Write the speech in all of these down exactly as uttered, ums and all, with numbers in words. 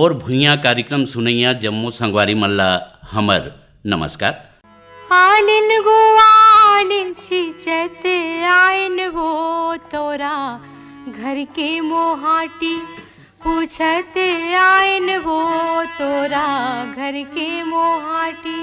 और भुइयां कार्यक्रम सुनइया जम्मो संगवारी मन ला हमर नमस्कार। आलिन गो आलिन छिचत आयन गो तोरा घर के मोहाटी, पूछत आयन गो तोरा घर के मोहाटी।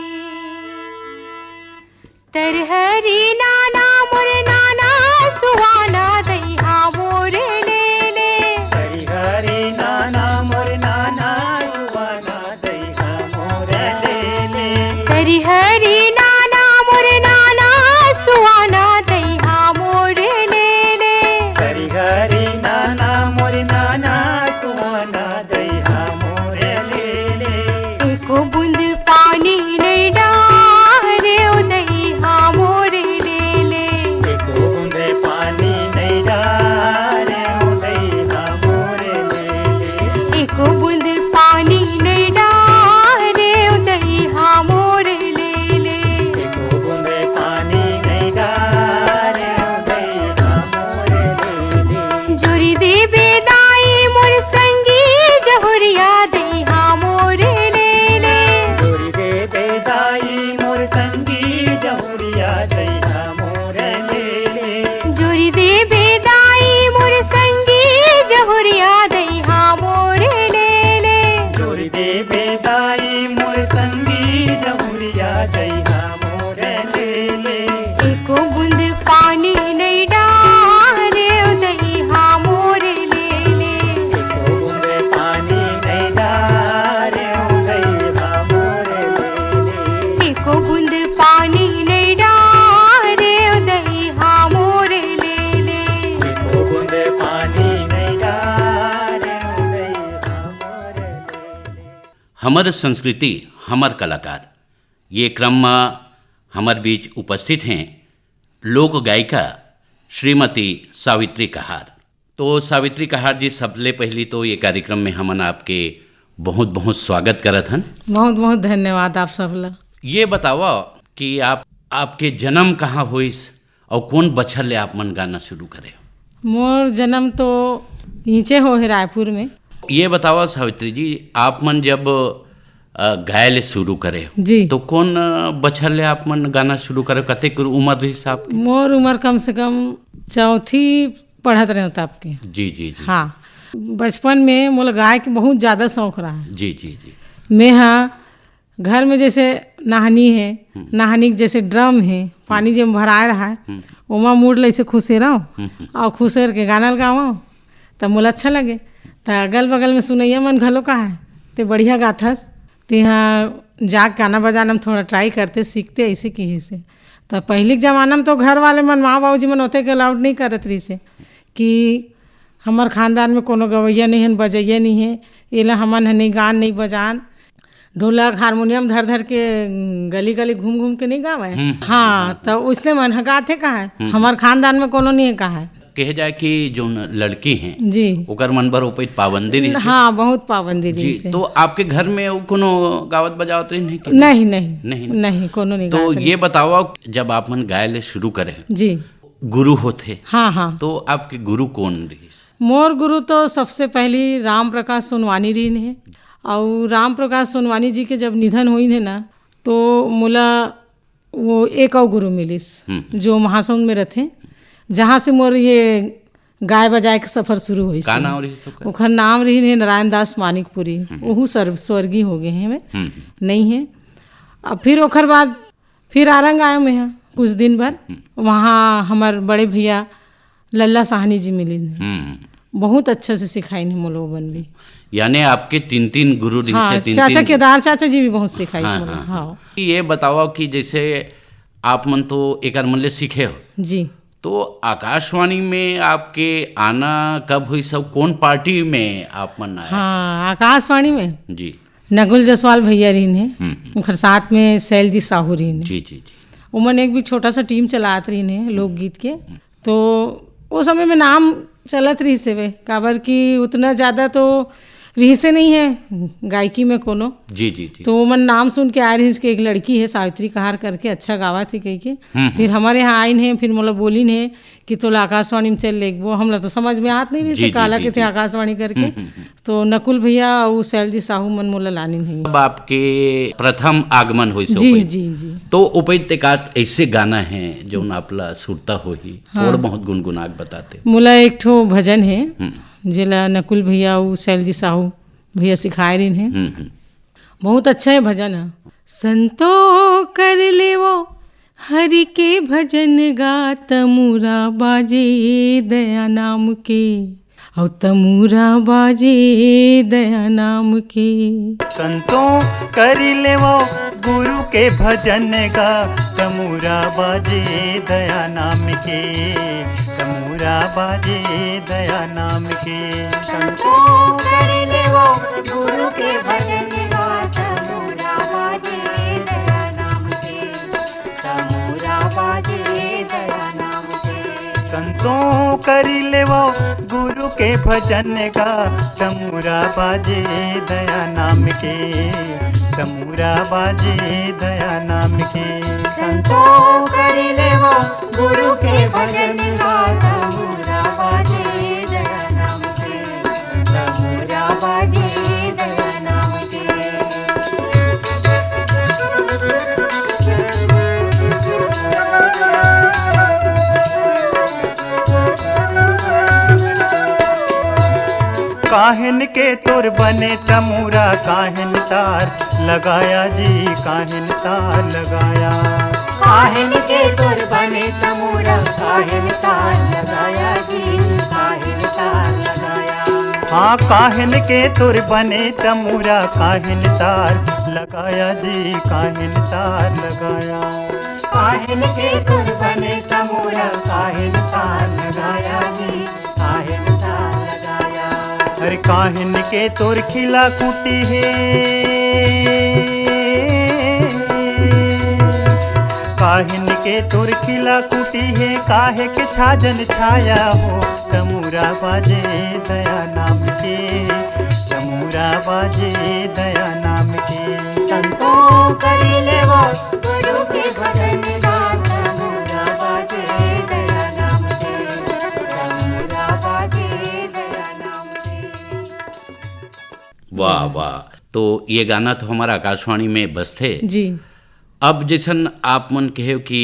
तरहरी नाना मोर नाना सुहाना दइहा मोर ले ले। हरी हरी नाना मोर नाना सुहाना दइहा मोर ले ले। हरी हरी नाना मोर नाना सुहाना दइहा मोर ले ले। हरी हरी नाना मोर नाना सुहाना दइहा मोर ले ले। एको बूंद पानी नइ डारे ओ दइहा मोर ले ले। एको बूंद पानी नइ डारे ओ दइहा मोर ले ले। एको बूंद पानी नइ डारे ओ दइहा मोर ले ले। एको बूंद पानी नइ डारे ओ दइहा मोर ले ले। जोरी देबे दाई मोर संगी जहुरिया दइहा मोर ले ले। जोरी देबे दाई मोर संगी जहुरिया दइहा मोर ले ले। जोरी देबे दाई मोर संगी जहुरिया दइहा मोर ले ले। जोरी देबे दाई मोर संगी जहुरिया दइहा मोर ले ले। एको बूंद पानी नइ डारे ओ दइहा मोर ले ले। एको बूंद पानी नइ डारे ओ दइहा मोर ले ले। एको बूंद पानी नइ डारे ओ दइहा मोर ले ले। एको बूंद पानी नइ डारे ओ दइहा मोर ले ले। हमर संस्कृति, हमर कलाकार, ये क्रम म हमर बीच उपस्थित हैं लोक गायिका श्रीमती सावित्री कहार। तो सावित्री कहार जी, सबले पहली तो ये कार्यक्रम में हमन आपके बहुत बहुत स्वागत करत हन। बहुत बहुत धन्यवाद आप सब ला। ये बतावा कि आप, आपके जन्म कहाँ होइस और कौन बछर ले आप मन गाना शुरू करे? मोर जन्म तो इचे हो है रायपुर में। ये बतावा सावित्री जी, आप मन जब, अ, गाए ले शुरू करे जी। तो कौन, अ, बछर ले आप मन गाना शुरू करे? कतेक उम्र रहिस आपके? मोर उम्र कम से कम चौथी पढ़त रहे तब के। जी, जी, जी। हाँ, बचपन में मोला गाय के बहुत ज्यादा शौक रहा है। जी, जी, जी। मैं हाँ घर में जैसे नहानी है, हम्म। नहानी के जैसे ड्रम है, पानी जेम भराए रहा है, हम्म। ओमा मुड़ ले ऐसे खुसेरव हम्म। और खुसेर के गाना लगावव, तब मोला अच्छा लगे। त अगल बगल में सुनैया मन घलो का है, ते बढ़िया गाथस, ते यहाँ जाके गाना बजाना में थोड़ा ट्राई करते, सीखते, ऐसे की से। त पहली के जमाना में तो घर वाले मन, माँ बाबूजी मन ओतेक अलाउड नहीं करत रहिस हे कि हमर खानदान में कोनो गवैया नहीं है, बजैया नहीं है, एला हमन ह नहीं गान, नहीं बजान। ढोलक, हारमोनियम धर धर के गली गली घूम घूम के नहीं गावे। हम्म। हाँ, त उसने मन ह गाथे कहा है, हम्म। हमर खानदान में कोनो नहीं है कहा है। कहे जाए कि जो लड़की हैं, जी। ओकर मन बर ओपे पाबंदी रहिस हे। हाँ, बहुत पाबंदी जी, रहिस हे। तो आपके घर में वो कोनो गावत बजावत रहिन हे कि नहीं? नहीं, नहीं, नहीं, नहीं। नहीं, कोनो नहीं तो गावत ये रहिस। बताओ, जब आप मन गाए ले शुरू करे, जी। गुरु होथे, हाँ, हाँ। तो आपके गुरु कौन रहिस? मोर गुरु तो सबसे पहली राम प्रकाश सोनवानी रहिन हे, और राम प्रकाश सोनवानी जी के जब निधन होइन हे ना, तो मोला वो एक और गुरु मिलिस, हम्म। जो महासमुंद में रथे, जहाँ से मोर ये गाय बजाए के सफर शुरू होइस। का नाम रहिस ओकर? ओकर नाम रहिन हे नारायण दास मानिकपुरी। हम्म। ओहू सर्व-, स्वर्गीय हो गए हैं, हम्म। नहीं है। अब फिर ओकर बाद फिर आरंग आए मैं, हाँ, कुछ दिन भर। हम्म। वहाँ हमर बड़े भैया लल्ला साहनी जी मिलिन हे। हम्म। बहुत अच्छा से सिखाइन हे मोला ओमन भी। यानी आपके तीन तीन गुरु रहिस हे, हाँ, तीन चाचा तीन केदार चाचा जी भी बहुत सिखाइन हाँ, मोला, हाँ, हाँ। हाँ। ये बताओ कि जैसे आप मन तो एकर मन ले सीखे हो। जी। तो आकाशवाणी में आपके आना कब होइस, सब कौन पार्टी में आप मन आए? हाँ, आकाशवाणी में। जी। नकुल जायसवाल भैया रहिन हे, हम्म। उनकर साथ में शैल जी साहू रहिन हे। जी, जी, जी। ओमन एक भी छोटा सा टीम चलात रहिन हे लोकगीत के। हम्म। तो वो समय में नाम चलत रहिस हे, काबर कि उतना ज्यादा तो रिहिसे नहीं है गायकी में कोनो। जी, जी, जी। तो ओमन नाम सुन के आए रहिस कि एक लड़की है सावित्री कहार करके, अच्छा गावत हे कहिके। हम्म, हम्म। फिर हमर यहाँ आइन हे, फिर मोला बोलिन हे कि तोला आकाशवाणी में चल लेगबो। हमला तो समझ में आत नहीं रहिस जी, जी, काला जी, कथे जी। आकाशवाणी करके। हम्म, हम्म, हम्म। तो नकुल भैया अउ शैलजी साहू मन मोला लानिन हे। अब आपके प्रथम आगमन होइस जी, ओपई। जी, जी। तो ओपई ते का ऐसे गाना है जौन आपला सुरता होही, हाँ। थोड़ बहुत गुनगुना के बताते। मोला एक ठो भजन है, हम्म। जेला नकुल भैया अउ शैलजी साहू भैया सिखाए रहिन हे। हम्म, हम्म। बहुत अच्छा है भजन है। संतो कर लेवो हरि के भजन गा, तमूरा बाजे दया नाम के, अउ तमूरा बाजे दया नाम के। संतो करि लेवो गुरु के भजन गा, तमूरा बाजे दया नाम के, तमूरा बाजे दया नाम के। संतो करि लेवो गुरु के भजन गा, तमूरा बाजे दया नाम के, तमूरा बाजे दया नाम के। संतो करि लेवो गुरु के भजन गा, तमूरा बाजे दया नाम के, तमूरा बाजे दया नाम के। संतो करि लेवो गुरु के भजन गा, तमूरा बाजे दया नाम के, तमूरा बाजे दया नाम के। काहिन के तोर बने तमूरा, काहिन तार लगाया जी, काहिन तार लगाया। काहिन के तोर बने तमूरा, काहिन तार लगाया जी, काहिन तार लगाया। हाँ, काहिन के तोर बने तमूरा, काहिन तार लगाया जी, काहिन तार लगाया। काहिन के तोर बने तमूरा, काहिन तार लगाया जी, काहिन तार लगाया। अरे काहिन के तोर खिला कुटी हे, काहिन के तोर खिला कुटी हे, काहे के छाजन छाया हो, तमूरा बाजे दया नाम के, तमूरा बाजे दया नाम के। संतो करि लेवो गुरु के भजन गा, तमूरा बाजे दया नाम के, तमूरा बाजे दया नाम के। वाह, वाह। तो ये गाना तो हमारा आकाशवाणी में बजथे। जी। अब जैसन आप मन कहे कि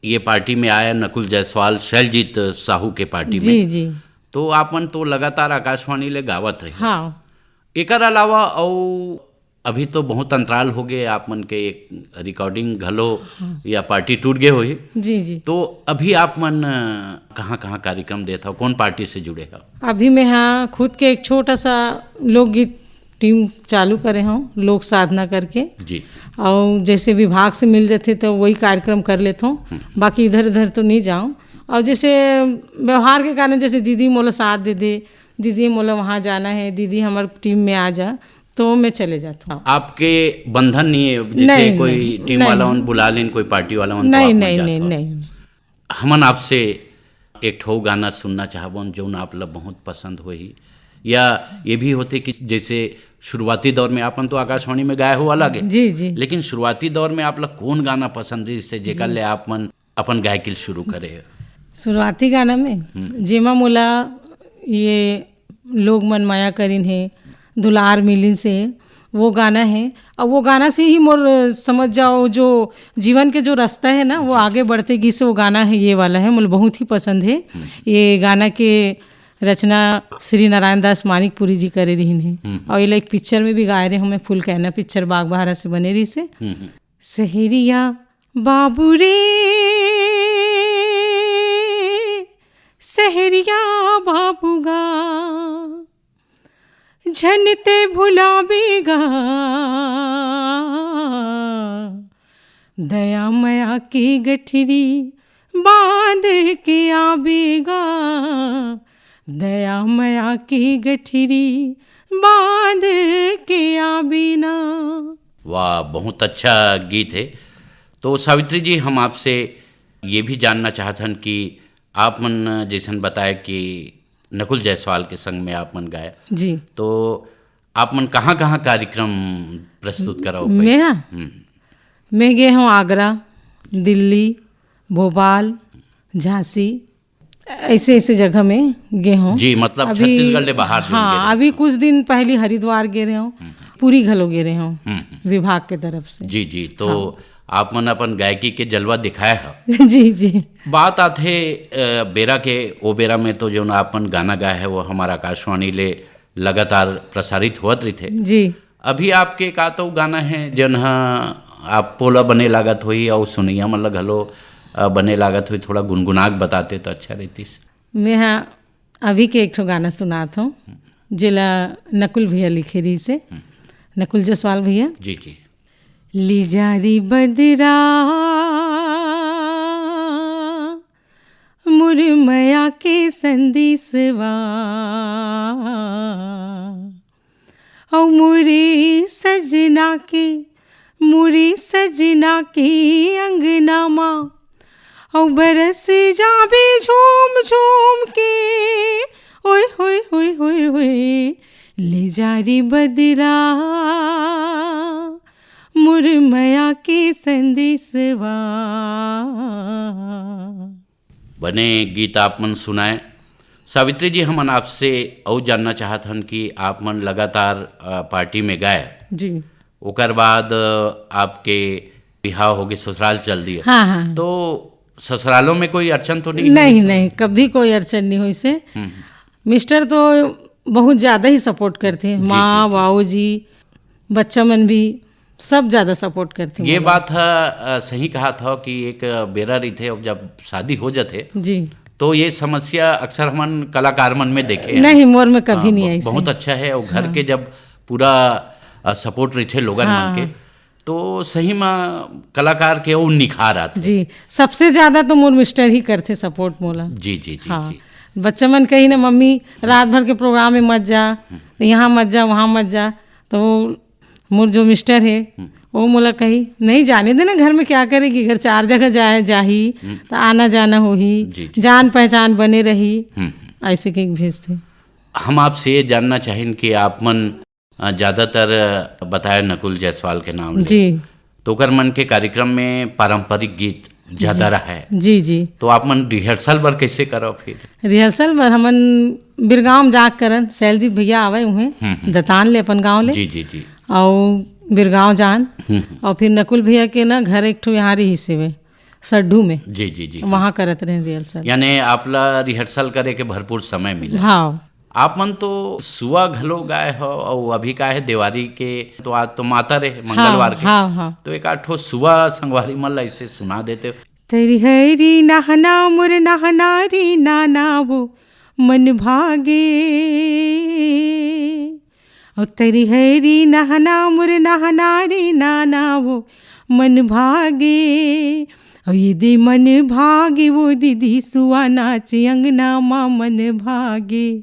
ये पार्टी में आया नकुल जायसवाल, शैलजीत साहू के पार्टी जी, में, जी। तो आप मन तो लगातार आकाशवाणी ले गावत रहे। हाँ। एकर अलावा अउ अभी तो बहुत अंतराल हो गए, आप मन के एक रिकॉर्डिंग घलो हाँ। या पार्टी टूट गए होही। जी, जी। तो अभी आप मन, अ, कहाँ-कहाँ कार्यक्रम देत हव, कौन पार्टी से जुड़े हव? अभी मैं, हाँ, खुद के एक छोटा सा लोकगीत टीम चालू करे हव, लोक साधना करके। जी। अउ जैसे विभाग से मिल जाथे तो वही कार्यक्रम कर लेत हव, हम्म। बाकी इधर-उधर तो नहीं जाऊँ। अउ जैसे व्यवहार के कारण, जैसे दीदी मोला साथ दे दे, दीदी मोला वहाँ जाना है, दीदी हमर टीम में आ जा, तो मैं चले जात हव। आपके बंधन नहीं है, जैसे नहीं, कोई नहीं, टीम नहीं। वाला मन बुला लेन, कोई पार्टी वाला मन, तो नहीं, आप मन नहीं, जात नहीं, हव? नहीं। हमन आपसे एक ठो गाना सुनना चाहबन, जौन आप ला बहुत पसंद होही, या ये भी होथे कि जैसे शुरुआती दौर में आप मन तो आकाशवाणी में गाए हो अलग है, जी, जी। लेकिन शुरुआती दौर में आप ला कौन गाना पसंद है, जिससे जेकर जी। ले आप मन अपन गायकी ल शुरू करे? शुरुआती गाना में हम्म। जेमा मोला ये लोग मन मया करिन हे, दुलार मिलिन से, वो गाना है। अब वो गाना से ही मोर, समझ जाओ, जो जीवन के जो रास्ता है ना, वो जी। आगे बढ़ते गिस, वो गाना है, ये वाला है, मोला बहुत ही पसंद है। हम्म। ये गाना के रचना श्री नारायण दास मानिकपुरी जी करे रहिन हे। हम्म। अउ एला एक पिक्चर में भी गाए रहे हूँ मैं, फूल कहना पिक्चर, बाग बहारा से बने रहिस हे। हम्म, हम्म। सहरिया बाबू रे, सहरिया बाबू गा, झन ते भुलाबे गा, दया मया के गठरी बांध के आबे गा, दया मया के गठरी बांध के आबे ना। वाह, बहुत अच्छा गीत है। तो सावित्री जी, हम आपसे ये भी जानना चाहत हन कि आप मन जैसन बताए कि नकुल जायसवाल के संग में आप मन गाए, जी। तो आप मन कहाँ-कहाँ कार्यक्रम प्रस्तुत कराओ? मैं, हाँ। हम्म। मैं गे हूँ आगरा, दिल्ली, भोपाल, झांसी, ऐसे ऐसे जगह में गे हूँ। जी, मतलब अभी, छत्तीसगढ़ ले बाहर जो हाँ, गे रहे। अभी कुछ दिन पहले हरिद्वार गे रहे हूँ, हम्म। पुरी घलो गे रहे हूँ, हम्म। विभाग के तरफ से। जी, जी, तो हाँ। आप मन अपन गायकी के जलवा दिखाए ह। जी, जी। बात आथे, अ, बेरा के, ओ बेरा में तो जो आप मन गाना गाए है, वो हमारा आकाशवाणी ले लगातार प्रसारित होत रहिथे। जी। अभी आपके का तो गाना है, जन ह आप पोला बने लागत होही, अउ सुनैया मन ल घलो, अ, बने लागत होही, थोड़ा गुनगुना के बताते तो अच्छा रहितिस। मैं हा अभी के एक ठो गाना सुनात हूँ, जेला नकुल भैया लिखे रहिसे, हम्म। नकुल जायसवाल भैया। जी, जी। ले जा रे बदरा, मोर मया के संदेशवा, अउ मोरे सजना के, मोरे सजना के अंगना मा, अउ बरस जाबे झूम झूम के, ओए होए होए होए होए, ले जा रे बदरा, मोर मया के संदेशवा। बने गीत आप मन सुनाए। सावित्री जी, हमन आपसे अउ जानना चाहत हन कि आप मन लगातार, अ, पार्टी में गए, जी। ओकर बाद, अ, आपके बिहाव होगे, ससुराल चल दिए। हाँ, हाँ। तो ससुरालों में कोई अड़चन तो नहीं नहीं, हुई? नहीं, कभी कोई अड़चन नहीं हुई से। हम्म, हम्म। मिस्टर तो बहुत ज्यादा ही सपोर्ट करते हैं, जी, माँ, जी, जी। बाबूजी, बच्चा मन भी, सब ज्यादा सपोर्ट करते हैं ये मोला। बात है, अ, सही कहा था कि एक बेरा रहिथे, अब जब शादी हो जाथे, जी। तो ये समस्या अक्सर हमन कलाकार मन में देखे हैं। नहीं, मोर में कभी हाँ, नहीं ब-, आई से। बहुत अच्छा है, और घर हाँ। के जब पूरा, अ, सपोर्ट रहिथे लोगन मन हाँ। के, तो सही में कलाकार के वो निखार आथे। जी, सबसे ज्यादा तो मोर मिस्टर ही करथे सपोर्ट मोला। जी, जी, जी, हाँ। जी। बच्चा मन कही ना, "मम्मी, रात भर के प्रोग्राम में मत जा, हम्म। यहाँ मत जा, वहाँ मत जा।" तो मोर जो मिस्टर हे, हम्म। वो मोला कही, "नहीं, जाने देना, घर में क्या करेगी, घर चार जगह जाए, जाही, हम्म। तो आना जाना होही, जी, जी। जान पहचान बने रही।" हम्म। ऐसे के भेजथे। हम आपसे ये जानना चाहिन कि आप मन, अ, ज्यादातर, अ, बताए नकुल जायसवाल के नाम ले। जी। तो ओकर मन के कार्यक्रम में पारंपरिक गीत ज्यादा जी। रहा है। जी, जी। तो आप मन रिहर्सल बर कैसे करो फिर? रिहर्सल बर हमन बिरगांव जाके करन, शैलजीत भैया आवे उहें, हम्म, हम्म। दतान ले अपन गांव ले। जी, जी, जी। अउ बिरगांव जान। हम्म, हम्म। अउ फिर नकुल भैया के ना घर एक ठो यहाँ रहिस हवे, सड्ढू में। जी, जी, जी। वहाँ करत रहेन रिहर्सल। यानी आप ला रिहर्सल करे के भरपूर समय मिला। हाँ। आप मन तो सुआ घलो गाए हो, अउ अभी का है देवारी के, तो आज तो माता रे, मंगलवार हाँ, के। हाँ, हाँ। तो एक आध ठो सुआ संगवारी मन ला ऐसे सुना देते हो। तरिहरी नहना मोर नहना रे नाना वो मन भागे। ओ तरिहरी नहना मोर नहना रे नाना वो मन भागे। ओ ये दे मन भागे वो दीदी सुआ नाचे अंगना मा मन भागे।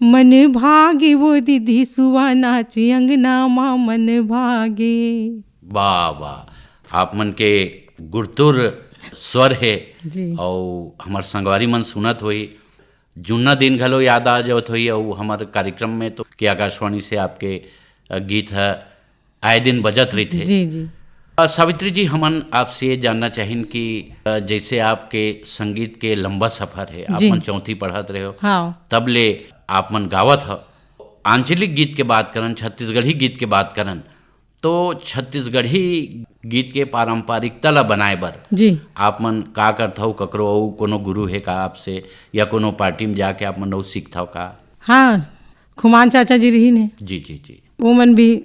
मन भागे वो दीदी सुआ नाचे अंगना मा मन भागे। वाह, वाह। आप मन के गुरतुर स्वर हे। जी। अउ हमर संगवारी मन सुनत होही, जुन्ना दिन घलो याद आ जावत होही, अउ हमर कार्यक्रम में तो कि आकाशवाणी से आपके, अ, गीत ह आए दिन बजत रहिथे। जी, जी। अ, सावित्री जी, हमन आपसे ये जानना चाहिन कि, अ, जैसे आपके संगीत के लंबा सफर है, आप जी। मन चौथी पढ़त रहे हो, हाँ। तब ले आप मन गावत हो। आंचलिक गीत के बात करन, छत्तीसगढ़ी गीत के बात करन, तो छत्तीसगढ़ी गीत के पारंपरिकता ला बनाए बर जी। आप मन का करथव? ककरो अउ कोनो गुरु हे का आपसे, या कोनो पार्टी में जाके आप मन अउ सीखथव का? हाँ, खुमान चाचा जी रहिन हे। जी, जी, जी। वो मन भी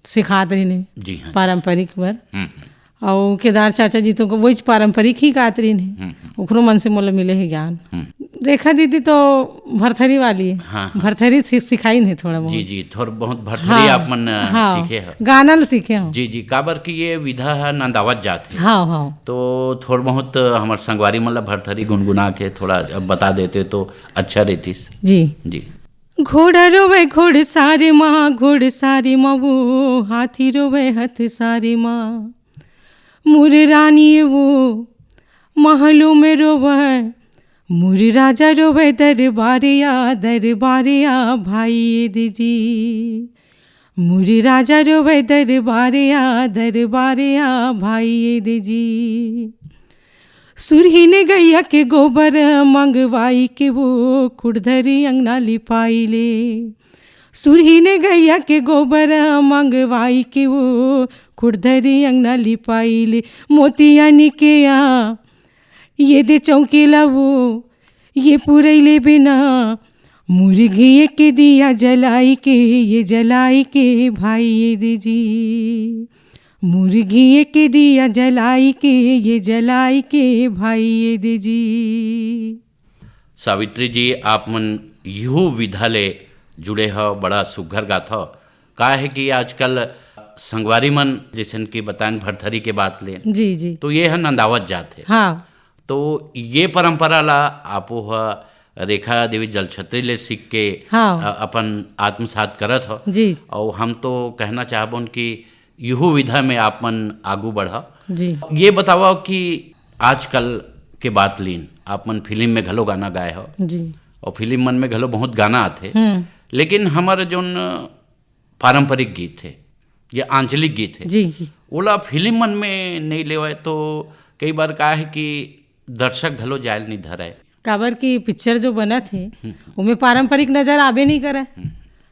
सिखात रहिन हे जी, हाँ। पारंपरिक बर। हम्म, हम्म। अउ केदार चाचा जी तो वहीच पारंपरिक ही गात रहिन हे। हम्म, हम्म। ओखरो मन से मोला मिले हे ज्ञान। हम्म। रेखा दीदी तो भरथरी वाली हे। हाँ, हाँ। भरथरी सि-, सिखाइन हे थोड़ा बहुत। जी, जी, थोड़ा बहुत भरथरी हाँ, आप मन, अ, हाँ, सीखे ह। गाना ल सीखे हूँ। जी, जी, काबर कि ये विधा ह नंदावत जात हे। हाँ, हाँ। तो थोड़ा बहुत हमर संगवारी मन ला भरथरी गुनगुना के थोड़ा बता देते तो अच्छा रहतिस। जी। जी। घोड़ा रोवे घोड़सारे मा, घोड़सारे मा वो हाथी रोवे हथसारे मा। मोर रानी वो महलों में रोवे, मोर राजा रोवे दरबारिया, दरबारिया भाई दीजी। मुरी राजा रोवे दरबारे आ, दरबारे आ भाई ये दे जी। सुरहीन गैया के गोबर मंगवाई के वो खुड़धरी अंगना लिपाई ले। सुरहीन गैया के गोबर मंगवाई के वो खुड़धरी अंगना लिपाई ले। मोतिया निके आ ये दे चौकी ला वो ये पुरैले बिना। मुर्गी के दिया जलाई के ये जलाई के भाई ये दे जी। मुर्गी के दिया जलाई के ये जलाई के भाई ये दे जी। सावित्री जी, आप मन यहू विधा ले जुड़े हो, बड़ा सुघर गाथो। का है कि आजकल संगवारी मन, जैसन कि बतान भरथरी के बात ले, जी, जी। तो ये ह नंदावत जात है। हाँ। तो ये परंपरा ला आपो ह रेखा देवी जलछत्री ले सीख के हाँ। अ, अपन आत्मसात करत हो। जी। और हम तो कहना चाहबोन कि यहू विधा में आप मन आगू बढ़ा। जी। ये बतावा कि आजकल के बात लीन, आप मन फिल्म में घलो गाना गाए हो। जी। और फिल्म मन में घलो बहुत गाना आथे। हम्म। लेकिन हमर जोन पारंपरिक गीत है या आंचलिक गीत है, जी, जी। ओला फिल्म मन में नहीं लेवाय तो कई बार का है कि दर्शक घलो जायल नहीं धरय। काबर कि पिक्चर जो बनत हे, हम्म। ओमे पारंपरिक नजर आबे नहीं करय। हम्म।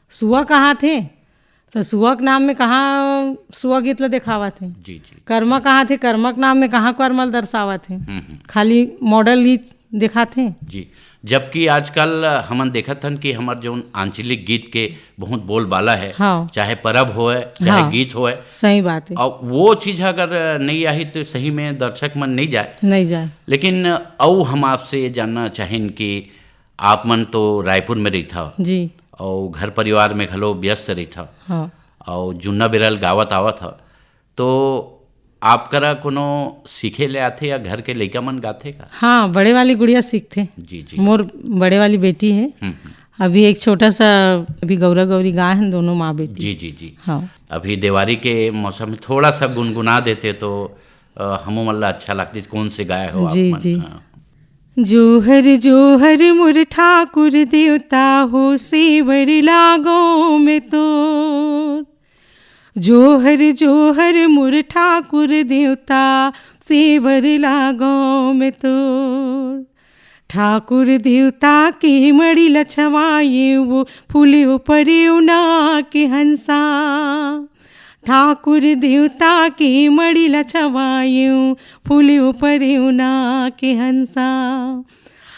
सुआ कहाथे, तो सुआ के नाम में कहाँ सुआ गीत ला देखावत हे? जी, जी। कर्मा कहाथे, कर्मा के नाम में कहाँ कर्मा ला दर्शावत हे? हम्म, हम्म। खाली मॉडल ही देखाथे। जी, जबकि आजकल हमन देखत हन कि हमर जोन आंचलिक गीत के बहुत बोलबाला है, हाँ। चाहे परब होय, चाहे हाँ। गीत होय। सही बात है। और वो चीज अगर नहीं आही तो सही में दर्शक मन नहीं जाए। नहीं जाए। लेकिन अउ हम आपसे ये जानना चाहेन कि आप मन तो रायपुर में रहिथा जी। और घर परिवार में घलो व्यस्त रहिथा हाँ। और जुन्ना बिरल गावत आवत ह, तो आप करा कोनो सीखे ले आथे या घर के लइका मन गाथे का? हाँ, बड़े वाली गुड़िया सीखथे। जी, जी। मोर बड़े वाली बेटी है। हम्म, हम्म। अभी एक छोटा सा, अभी गौरा गौरी गाए हैं दोनों माँ बेटी। जी, जी, जी। हाँ। अभी देवारी के मौसम में थोड़ा सा गुनगुना देते तो, अ, हमू मन ला अच्छा लगती। कौन से गाए हो आप जी, मन? जी। हाँ। जोहर जोहर मोर ठाकुर देवता हो, सेवर लागो में तोर। जोहर जोहर मोर ठाकुर देवता, सेवर लागो में तोर। ठाकुर देवता के मड़ी लछवाए वो, फूले ऊपर उना के हंसा। ठाकुर देवता के मड़ी लछवाए, फूले ऊपर उना के हंसा।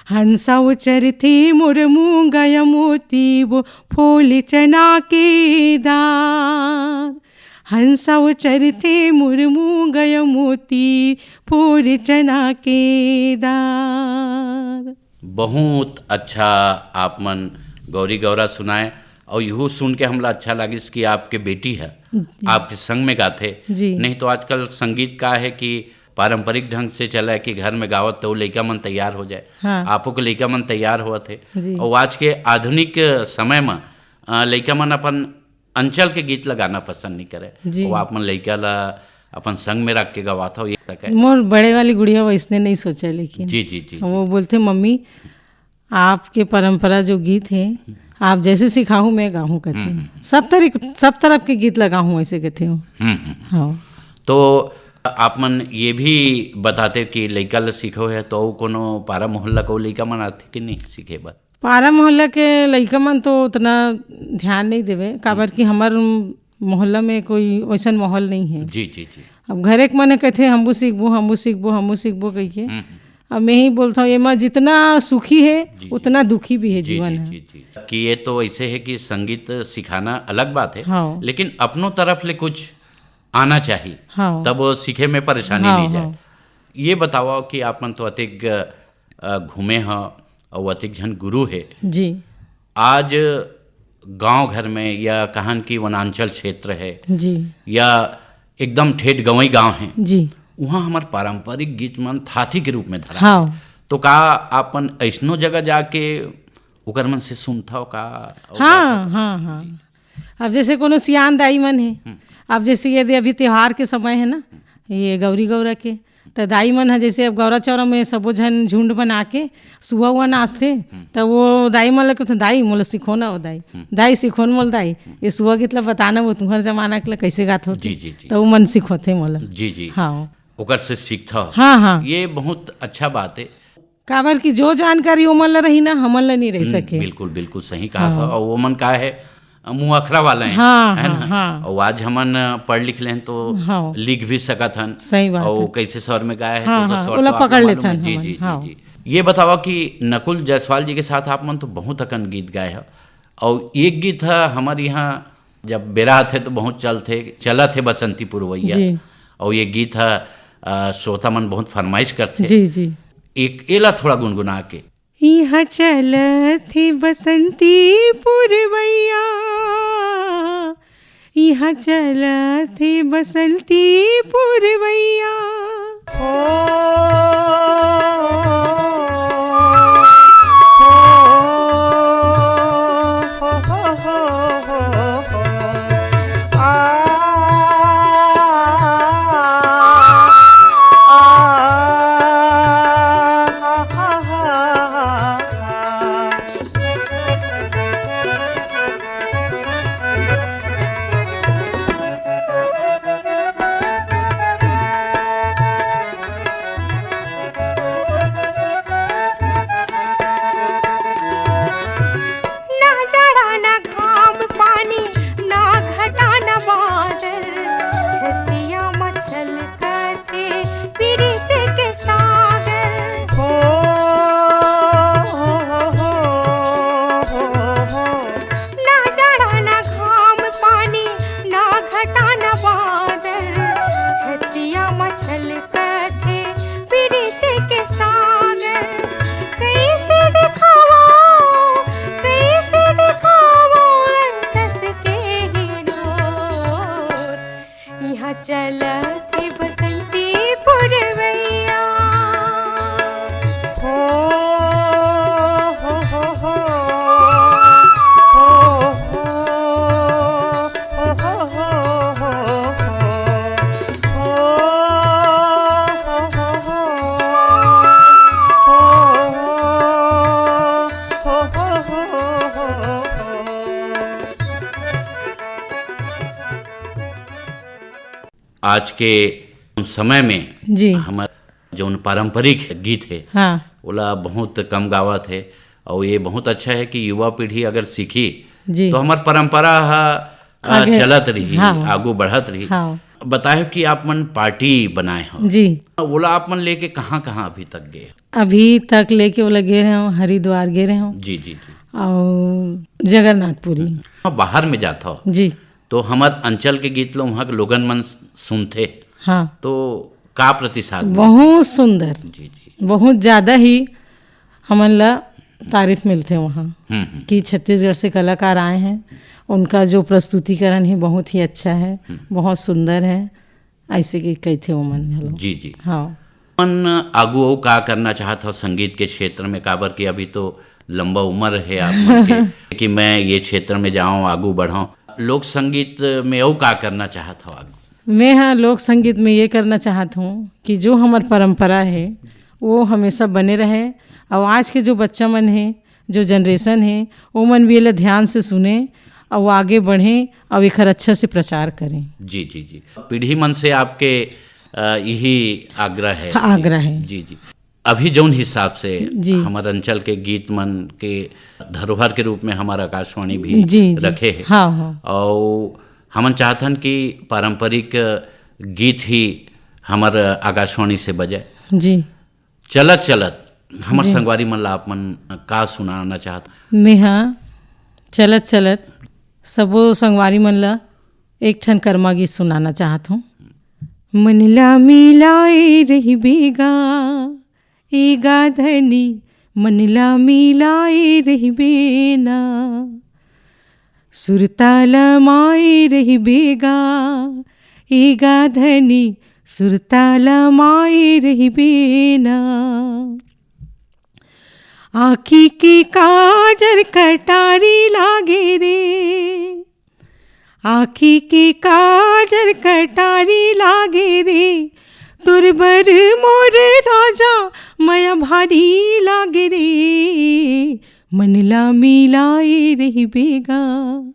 हंसा वो चरथे मोर मूंगा या मोती, वो फोल चना के दार। हंसा वो चरथे मोर मूंगा या मोती, फोल चना के दार। बहुत अच्छा आप मन गौरी गौरा सुनाए, और यहू सुन के हमला अच्छा लागिस कि आपके बेटी है, जी। आपके संग में गाथे। जी। नहीं तो आजकल संगीत का है कि पारंपरिक ढंग से चला है कि घर में गावत तो लइका मन तैयार हो जाए। हाँ। आपो के लइका मन तैयार होवत हे। जी। और आज के आधुनिक समय में, अ, लइका मन अपन अंचल के गीत ला गाना पसंद नहीं करे। जी। वो आप मन लइका ला अपन संग में रख के गवात हो, ये तक है। मोर बड़े वाली गुड़िया वैसने नहीं सोचा, लेकिन जी, जी, जी, वो जी। बोलथे, "मम्मी, आपके परंपरा जो गीत है, आप जैसे सिखाहू, मैं गाहूँ," कहथे। हम्म, हम्म। सब तरह, सब तरफ के गीत ला गाहूँ, ऐसे कहथे वो। हम्म, हम्म। हाँ। तो आप मन ये भी बताते कि लइका ला सीखो है, तो कोनो पारा मोहल्ला को लइका मन आथे कि नहीं सीखे बर? पारा मोहल्ला के लइका मन तो उतना ध्यान नहीं देवे, काबर कि हमर मोहल्ला में कोई वैसन माहौल नहीं है। जी, जी, जी। अब घरे के मन कहथे, "हमू सीखबो, हमू सीखबो, हमू सीखबो," कहिके। हम्म, हम्म। अब मैं ही बोलता हूँ, "एमा जितना सुखी है, जी, जी। उतना दुखी भी है जी, जीवन जी, है।" जी, जी। कि ये तो ऐसे है कि संगीत सिखाना अलग बात है, हाँ। लेकिन अपनों तरफ ले कुछ आना चाहिए, हाँ। तब वो सीखे में परेशानी हाँ, नहीं जाए। हाँ। ये बताओ कि आप मन तो अतेक, अ, घूमे ह और अतेक झन गुरु है। जी। आज गांव घर में या कहन कि वनांचल क्षेत्र है जी। या एकदम ठेठ गंवई गांव है, जी। वहाँ हमार पारंपरिक गीत मन थाथी के रूप में धरा हाँ। है। तो का आप मन ऐसनो जगह जाके ओकर मन से सुनथव का? हाँ, हाँ, हाँ। जी। अब जैसे कोनो सियान दाई मन है, हम्म। अब जैसे ये दे अभी त्योहार के समय है ना, ये गौरी गौरा के, त दाई मन ह जैसे अब गौरा चौरा में सबो झन झुंड बना के सुआ उआ नाचथे, त वो दाई मन ल कथे, "दाई, मोला सिखो ना वो दाई, दाई सिखो ना मोला दाई, ये सुआ गीत ला बताना वो तुम्हर जमाना के ला कैसे गात होते।" जी, जी, जी। त वो मन सिखोथे मोला। जी, जी। हाँ। ओकर से सीखथव। हाँ, हाँ। ये बहुत अच्छा बात है। काबर कि जो जानकारी ओमन ला रही ना, हमन ला नहीं रह हम्म, सके। बिल्कुल, बिल्कुल सही कहा हाँ। था। और ओमन का है, मुँह अखरा वाला है, हाँ, है हाँ, ना? हाँ। और आज हमन पढ़ लिख लेन तो हाँ। लिख भी सकत हन। सही बात और है। कैसे स्वर में गाए है हाँ, तो, तो हाँ, स्वर ओला तो आप पकड़ मालूम लेथन है। जी, हमन, जी, जी, हाँ। जी। ये बतावा कि नकुल जायसवाल जी के साथ आप मन तो बहुत अकन गीत गाए हो, और एक गीत है हमारे यहाँ जब बेरा आथे तो बहुत चलथे, चलत हे बसंती पुरवैया। जी। और ये गीत ह, अ, श्रोता मन बहुत फरमाइश करथे। जी, जी। एक एला थोड़ा गुनगुना के। इहाँ चलत हे बसंती पुरवैया, इहाँ चलत हे बसंती पुरवैया। ना जाड़ा ना घाम पानी, ना घटा ना बादल, छतिया म छलकथे पीरित के सागर। हो, हो, हो, हो, हो। ना जाड़ा ना घाम पानी, ना घटा ना बादल, छतिया म छलकथे पीरित के सागर। कैसे देखावो, कैसे देखावो अंतस के ही डोर। इहाँ चलत हे बसंती पुरवैया। हो, हो, हो, हो। हो, हो, हो, हो, हो। आज के समय में जी। हमर जौन पारंपरिक गीत हे, हाँ। ओला बहुत कम गावत हे, और ये बहुत अच्छा है कि युवा पीढ़ी अगर सीखी, जी। तो हमर परंपरा ह, अ, आगे। चलत रही, हाँ। आगू बढ़त रही। हाँ। बताए कि आप मन पार्टी बनाए हो। जी। ओला आप मन लेके कहाँ-कहाँ अभी तक गए? अभी तक लेके ओला गे रहे हो, हरिद्वार गे रहे हो। जी, जी, जी। और जगन्नाथपुरी। हाँ, बाहर में जात हो। जी। तो हमर अंचल के गीत ल उहाँ के लोगन मन सुनथे। हाँ। तो का प्रतिसाद मिलथे? बहुत सुंदर। जी, जी। बहुत ज़्यादा ही हमन ला तारीफ मिलथे वहाँ हम्म, हम्म। कि छत्तीसगढ़ से कलाकार आए हैं, उनका जो प्रस्तुतिकरण है बहुत ही अच्छा है, हम्म। बहुत सुंदर है, ऐसे कि कहिथे ओमन घलो। जी, जी। हाँ। मन आगू अऊ का करना चाहत हो संगीत के क्षेत्र में, काबर कि अभी तो लंबा उम्र है आप मन के कि मैं ये क्षेत्र में जाऊं, आगू बढ़ाऊं। लोक संगीत में अऊ का करना चाहत हो आगू? मैं हाँ लोक संगीत में ये करना चाहत हूँ कि जो हमर परंपरा है वो हमेशा बने रहे, और आज के जो बच्चा मन है, जो जनरेशन है, वो मन भी एला ध्यान से सुने और वो आगे बढ़े और एकर अच्छा से प्रचार करें। जी, जी, जी। पीढ़ी मन से आपके, अ, यही आग्रह है। हाँ, आग्रह है। जी, जी। अभी जौन हिसाब से जी। हमर अंचल के गीत मन के धरोहर के रूप में हमर आकाशवाणी भी जी, जी। रखे है। हाँ, हाँ। और हमन चाहथन कि पारंपरिक गीत ही हमर आकाशवाणी से बजे। जी। चलत चलत हमर जी। संगवारी मन ला आप मन का सुनाना चाहत? मेहा चलत चलत सबो संगवारी मन ला एक ठन करमा गीत सुनाना चाहत हूँ। मन ला मिलाए रहिबे गा, ए गा धनी, मन ला मिलाए रहिबे ना। सुरता ला माए रहिबे गा, ए गा धनी, सुरता ला माए रहिबे ना। आँखी के काजर कटारी लागे रे, आँखी के काजर कटारी लागे रे, तोर बर मोर राजा मया भारी लागे रे, मन ला मिलाए रहिबे गा।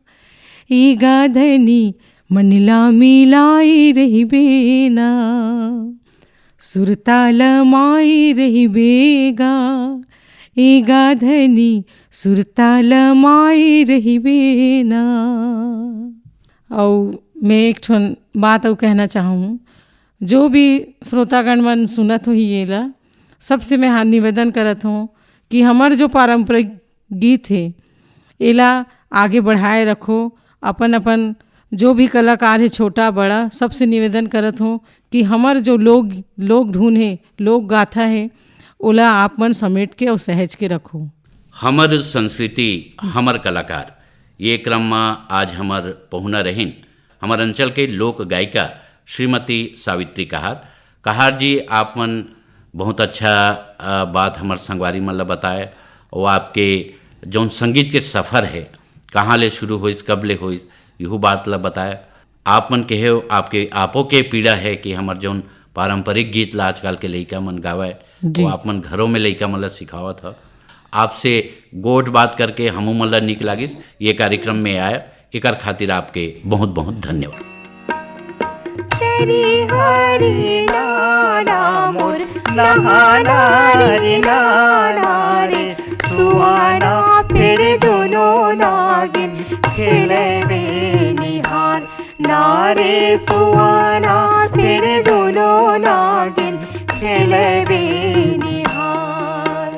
ए गा धनी, मन ला मिलाए रहिबे ना, सुरता ला माए रहिबे गा। ए गा धनी, सुरता ला माए रहिबे ना। अउ मैं एक ठन बात अउ कहना चाहूँ, जो भी श्रोतागण मन सुनत होही एला, सबसे मैं हा निवेदन करत हूँ कि हमर जो पारंपरिक गीत हे, एला आगे बढ़ाए रखो। अपन अपन जो भी कलाकार हे, छोटा बड़ा, सबसे निवेदन करत हूँ कि हमर जो लोक लोक धुन हे, लोक गाथा हे, ओला आप मन समेट के अउ सहेज के रखो। हमर संस्कृति, हमर कलाकार, ये क्रम म आज हमर पहुना रहिन हमर अंचल के लोक गायिका श्रीमती सावित्री कहार। कहार जी, आप मन बहुत अच्छा, अ, बात हमर संगवारी मन ल बताए, और आपके जौन संगीत के सफ़र है, कहाँ ले शुरू होइस, कब ले होइस, यहू बात ल बताए। आप मन कहे हो, आपके, आपो के पीड़ा है कि हमर जौन पारंपरिक गीत ला आजकल के लइका मन गावय, जी। वो आप मन घरों में लइका मन ल सिखावत ह। आपसे गोठ बात करके हमू मन ल निक लागिस। ये कार्यक्रम में आए, एकर खातिर आपके बहुत बहुत धन्यवाद। तरी हरी नाना मोर नहाना रे नाना रे, सुहाना फिर दोनों नागिन खेले बेनिहार। नारे सुहाना फिर दोनों नागिन खेले बेनिहार।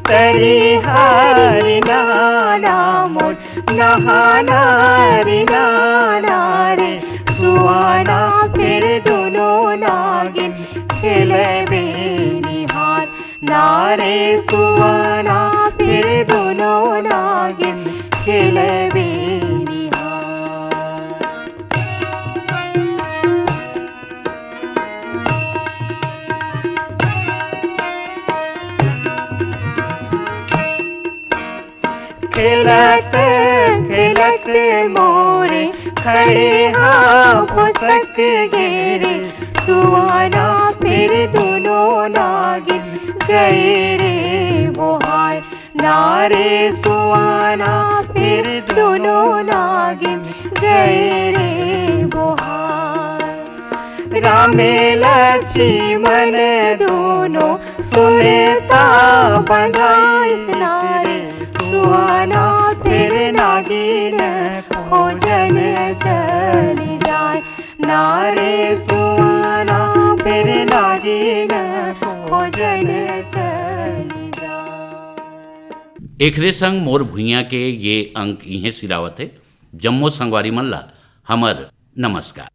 तरी हरी नाना मोर नहाना रे नाना रे, सुहाना फिर दोनों नागिन खेले बेनिहार। नारे सुहाना फिर दोनों नागिन खेले बेनिहार। खेलत खेलत मोरे खड़े हा फुसक गे रे, सुहाना फिर दोनों नागिन गए रे बोहार। नारे सुहाना फिर दोनों नागिन गए रे बोहार। रामे लक्ष्मण दोनों सुरता बंधाइस नारे, सुहाना फिर नागिन खोजन चली जाए। नारे सुहाना फिर नागिन खोजन चली जाए। एकरे संग मोर भुइयां के ये अंक इहें सिरावत हे। जम्मो संगवारी मन ला हमर नमस्कार।